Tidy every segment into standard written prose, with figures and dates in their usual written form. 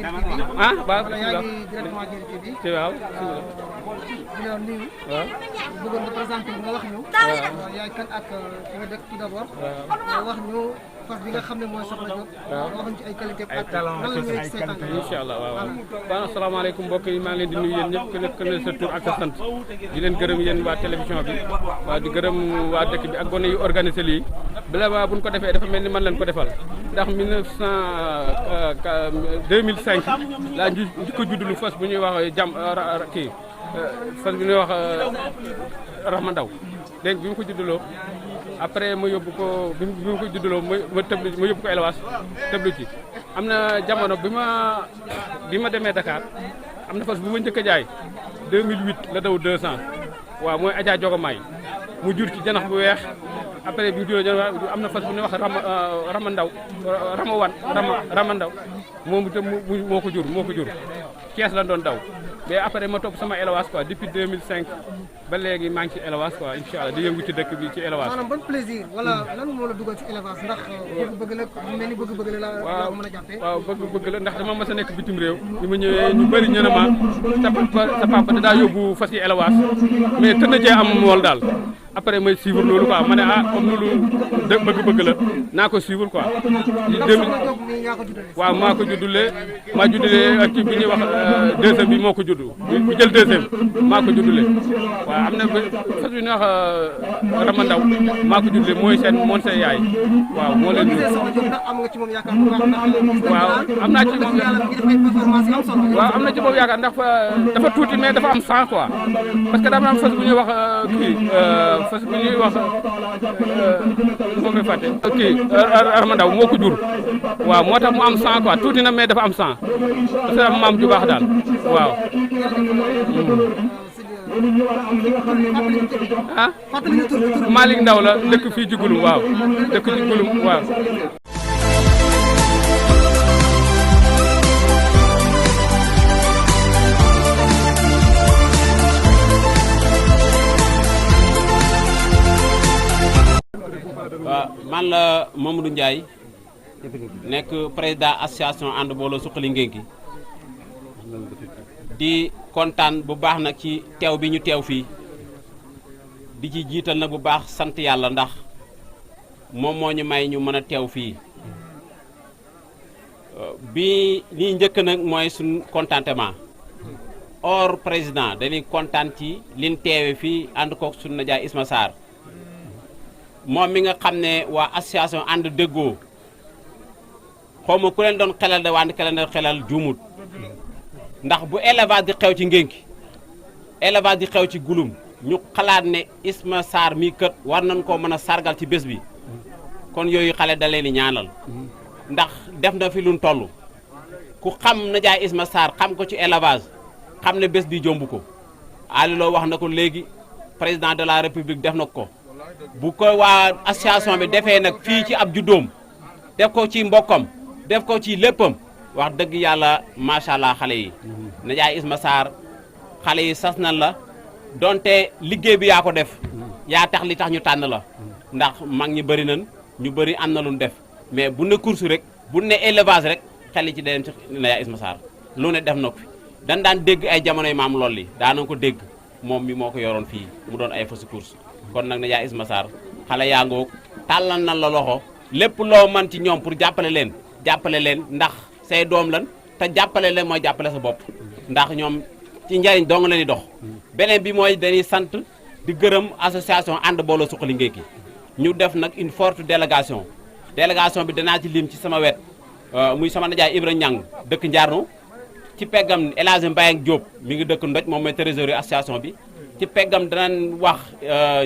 ah waaw wala yaa ngi directement Diène TV. ci waaw di la nuyu. waaw bëggoon nga présenté nga wax ñu. yaay kan ak fi nga dëkk tout d'abord. nga wax ñu fas bi nga xam ne mooy Soxna Diop. nga wax ñu ci ay qualité ak nan la ñuy ci seetaan. incha allah waaw waaw asalaamaaleykum mbokk yi maa ngi leen di nuyu yéen ñëpp ku ne sa tur ak sa sant di leen gërëm yéen waa télévision bi waaw di gërëm waa dëkk bi ak gone yu organisé lii bala waa bu ñu ko defee dafa mel ni man leen ko defal ndax 2005 laa njëkk a juddulu fas bu ñuy wax kii fas bu ñuy wax Rahma Ndaw dégg bi mu ko judduloo après ma yóbbu ko bi mu ko judduloo ma yóbbu ko élevage tëblu ci am na jamono bi ma demee Dakar am na fas bu ma njëkk a jaay 2008 la daw 200 waaw mooy Adja Jogomaay mu jur ci janax bu weex après bi jur am na fas bu ñuy wax Rama Ndaw Rama Ndaw moom itam moo ko jur Kees la doon daw mais après ma topp sama élevage quoi depuis 2005 ba léegi maa ngi ci élevage quoi incha allah di yëngu ci dëkk bi ci élevage. maanaam ban plaisir wala lan moo la dugal ci élevage ndax bëgg-bëgg la mel ni bëgg-bëgg la la ko mën a jàppee. waaw bëgg-bëgg la ndax dama mas a nekk bitim réew bi ma ñëwee ñu bëri ñu ne ma sa papa daa yóbbu fas yi élevage mais tën na cee am mool daal après may suivre loolu quoi ma ne comme loolu bëgg-bëgg la naa ko suivre quoi. waaw maa ko juddulee ak ci bi ñuy wax deuxième bi moo ko juddu bu jël deuxième maa ko juddulee waaw am na fas bi ñuy wax Rama Ndaw maa ko juddulee mooy seen yaay waaw moo leen jur. waaw am naa ci moom waaw am na ci moom yaakaar ndax dafa tuuti mais dafa am sang quoi parce que dafa am fas bu ñuy wax fas bu ñuy wax moo koy fàtte kii Rama Ndaw moo ko jur waaw moo tax mu am sang quoi tuuti na mais dafa am sang parce que dafa maam ju baax daal waaw. ah Malick Ndaw la dëkk fii ci Gouloume waaw dëkk ci Gouloume waaw. waaw man la Mamadou Ndiaye nekk président association ànd booloo suqali ngénki di kontaan bu baax nag ci teew bi ñu teew fii di ci jiital nag bu baax sant yàlla ndax moom moo ñu may ñu mën a teew fii bi lii njëkk nag mooy suñ contentement or président dañuy kontaan ci liñ teewe fii ànd kook suñu najaay Isma Sarr moom mi nga xam ne waa association ànd déggoo xaw ma ku leen doon xelal de wante ku leen doon xelal juumut ndax bu élevage di xew ci ngénki élevage di xew ci Gouloume ñu xalaat ne Isma Sarr mii kët war nañ koo mën a sargal ci bés bi kon yooyu xale da leen di ñaanal ndax def na fi luñ toll ku xam najaay Isma Sarr xam ko ci élevage xam ne bés bi jomb ko Alilo wax na ko léegi président de la république def na ko bu ko waa association bi defee nag fii ci ab juddoom def ko ci mbokkam def ko ci léppam wax dëgg yàlla macha allah xale yi najaay Isma Sarr xale yi sas nan la donte liggéey bi yaa ko def yaa tax li tax ñu tànn la ndax mag ñi bëri nañ ñu bëri am na lu ñu def mais bu ne course rek bu ne élevage rek xel yi ci dem ci najaay Isma Sarr lu ne def na ko fi dañ daan dégg ay jamonoy maam lool li daanañ ko dégg moom mi moo ko yoroon fii mu doon ay fasi course kon nag najaay Isma Sarr xale yaa ngoog tàllal na la loxo lépp loo mën ci ñoom pour jàppale leen ndax say doom lan te jàppale leen mooy jàppale sa bopp ndax ñoom ci njariñ dong la ñuy dox beneen bi mooy dañuy sant di gërëm association ànd booloo suqali ngénki ñu def nag une forte délégation bi danaa ci lim ci sama wet muy sama najaay Ibra Ñang dëkk Njaarnu ci peggam El Hadj Mbaye ak Diop mi ngi dëkk Ndoj moom mooy trésorier association bi ci peggam danañ wax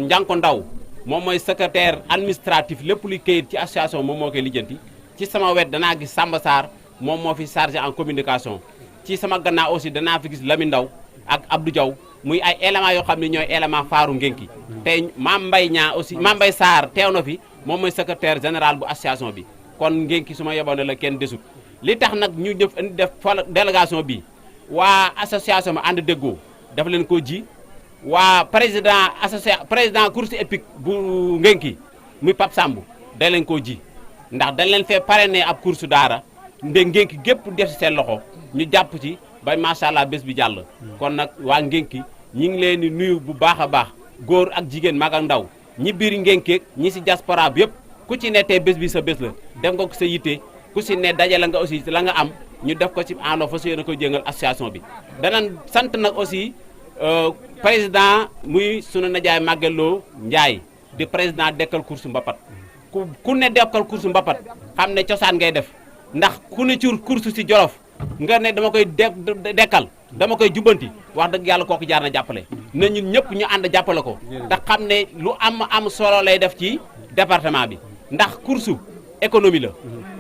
Njanko Ndaw moom mooy secrétaire administratif lépp luy këyit ci association moom moo koy lijjanti ci sama wet danaa gis Samba Sarr moom moo fi chargé en communication ci sama gannaaw aussi danaa fi gis Lamine Ndaw ak Abdou Diaw muy ay éléments yoo xam ne ñooy élément faaru ngénki tey Mame Mbaye Niang aussi Mame Mbaye Sarr teew na fi moom mooy secrétaire général bu association bi kon ngénki su ma yeboon la kenn desut li tax nag ñu def délégation bi waa association bi ànd déggoo dafa leen ko ji waa président course épique bu ngénki muy Pape Samb da leen koo ji ndax dañ leen fee parrainé ab course daara ngénki gépp def si seen loxo ñu jàpp ci ba macha allah bés bi jàll. kon nag waa ngénki ñi ngi leen di nuyu bu baax a baax góor ak jigéen mag ak ndaw ñi biir ngénkeeg ñi si diaspora bi yëpp ku ci ne tey bés bi sa bés la def nga ko sa yitte ku si ne dajale nga aussi la nga am ñu def ko ci àndoo fa su yéene koy jëngal association bi. danañ sant nag aussi président muy sunu najaay Maguette Ndiaye di président dekkal course mbapat ku ne dekkal course mbapat xam ne cosaan ngay def ndax ku ne ci course si Jolof nga ne dama koy dekkal dama koy jubbanti wax dëgg yàlla kooku jaar na jàppale na ñun ñëpp ñu ànd jàppale ko te xam ne lu am solo lay def ci département bi ndax course économie la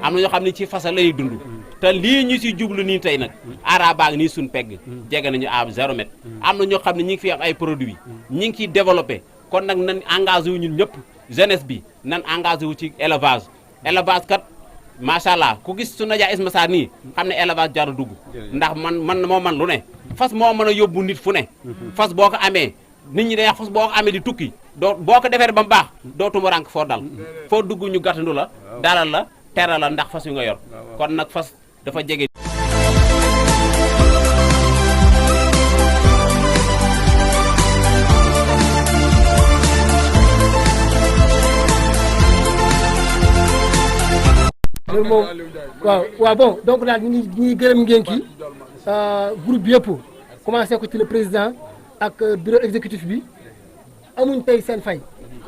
am na ñoo xam ne ci fasa lay dund te lii ñu si jublu nii tey nag arabaag nii suñ pegg jege nañu à 0 mètre am na ñoo xam ne ñi ngi fi am ay produits ñi ngi ciy développé kon nag nan engagé wu ñun ñëpp jeunesse bi nan engagé wu ci élevage kat macha allah ku gis su Nadia Isma Sarr nii xam ne élevage jar a dugg ndax man lu ne fas moo mën a yóbbu nit fu ne fas boo ko amee nit ñi day fas boo ko amee di tukki boo ko defee ba mu baax dootuma rank foo dal foo dugg ñu gàttandu la dalal la teral la ndax fas yu nga yor kon nag fas dafa jege. loolu moom waaw bon donc daal ñu ngi gërëm ngénki groupe bi yëpp commencé ko ci le président ak bureau exécutif bi amuñ tey seen fay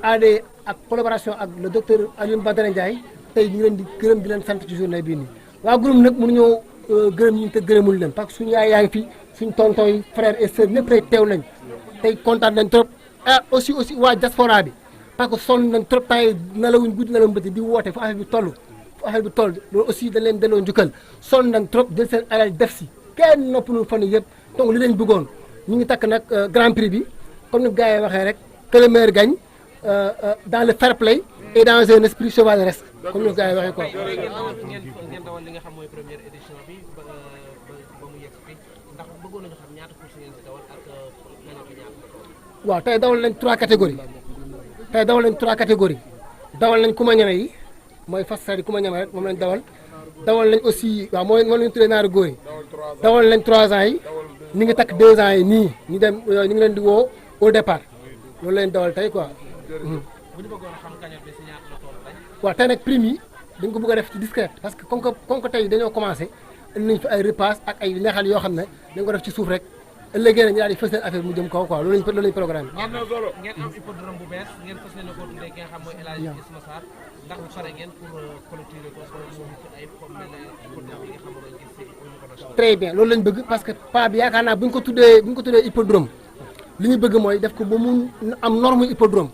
AD ak collaboration ak le docteur Alioune Badara Ndiaye tey ñu ngi leen di gërëm di leen sant ci journée bii nii waa groupe nag mënuñoo gërëm ñu te gërëmul leen parce que suñu yaay yaa ngi fi suñ tonton yi frères et sœurs ñëpp tey teew nañ tey kontaan nañ trop aussi waa diaspora bi parce que sonn nañ trop temps yi nalawuñ guddi nalaw mbëti di woote fu affaire bi toll loolu aussi dañ leen delloo njukkal sonn nañ trop jël seen alal def si kenn noppalul fan yii yëpp donc li leen bëggoon ñu ngi takk nag grand prix bi comme ni gars yi waxee rek que le meilleur gagne dans le fair play et dans un esprit chevaleresque comme ni gars yi waxee quoi. ngeen dawal li nga xam mooy première édition bi ba mu yegg fi ndax bëggoon nañu xam ñaata course ngeen si dawal ak ñaata. waaw tey dawal nañ 3 catégories dawal nañ kuma ñeme yi mooy fas sari kuma ñeme rek moom lañ dawal nañ aussi waaw moom lañ tuddee naaru góor yi dawal nañ 3 ans yi ñu ngi takk 2 ans yi nii ñu ngi leen di woo au départ loolu lañ dawal tey quoi. bu ñu bëggoon a xam cagnotte bi si ñaata la toll tey. waaw tey nag prime yi dañ ko bëgg a def ci discret parce que comme que tey dañoo commencé indi nañ fi ay repas ak ay neexal yoo xam ne dañ ko def ci suuf rek ëllëgee na ñu daal di fës leen affaire mu jëm kaw quoi loolu lañ programme bi. ngeen am hippodrome bu bees ngeen fas yéene ko tuddee ki nga xam mooy El Hadj Isma Sarr ndax pare ngeen pour collecter ko ay mel ne hippodrome yi nga xam ne gis au niveau national. très bien loolu lañ bëgg parce que pa bi yaakaar naa bu ñu ko tuddee hippodrome li ñu bëgg mooy def ko ba mu am norme hippodrome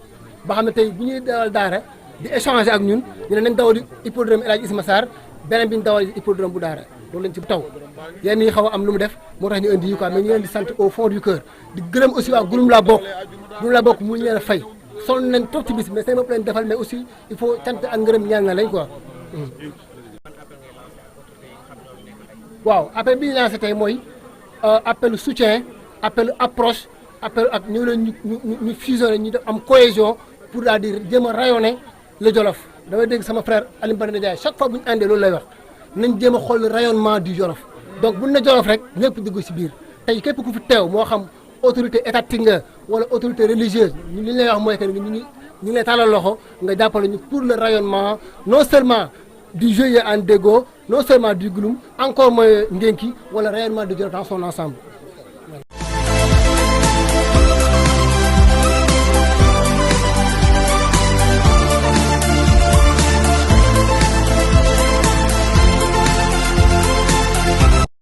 ba xam ne tey bu ñuy dawal daara di échanger ak ñun ñu ne nañ dawal hippodrome El Hadj Isma Sarr beneen bi ñu dawal hippodrome bu daara loolu lañ ci taw yenn yi xaw a am lu mu def moo tax ñu indi yi quoi mais ñu leen di sant au fond du cœur di gërëm aussi waa groupe la bokk mu ñu leen a fay sonn nañ trop ci bis mais seen bopp leen defal mais aussi il faut cant ak ngërëm ñaan na lañ quoi. waaw appel bi ñu lancé tey mooy appel soutien appel approche appel ak ñu leen ñu fusionné ñu def am cohésion pour daal di jéem a rayonner le Jolof damay dégg sama frère Alioune Badara Ndiaye chaque fois bu ñu àndee loolu lay wax nañ jéem a xool le rayonnement du Jolof donc bu ñu ne Jolof rek ñëpp dugg si biir tey képp ku fi teew moo xam autorité étatique nga wala autorité religieuse li ñu lay wax mooy que ñu ngi lay tàllal loxo nga jàppale ñu pour le rayonnement non seulement du GIE Hann Deggo non seulement du Gouloum encore mooy Ngénki wala rayonnement du Jolof dans son ensemble.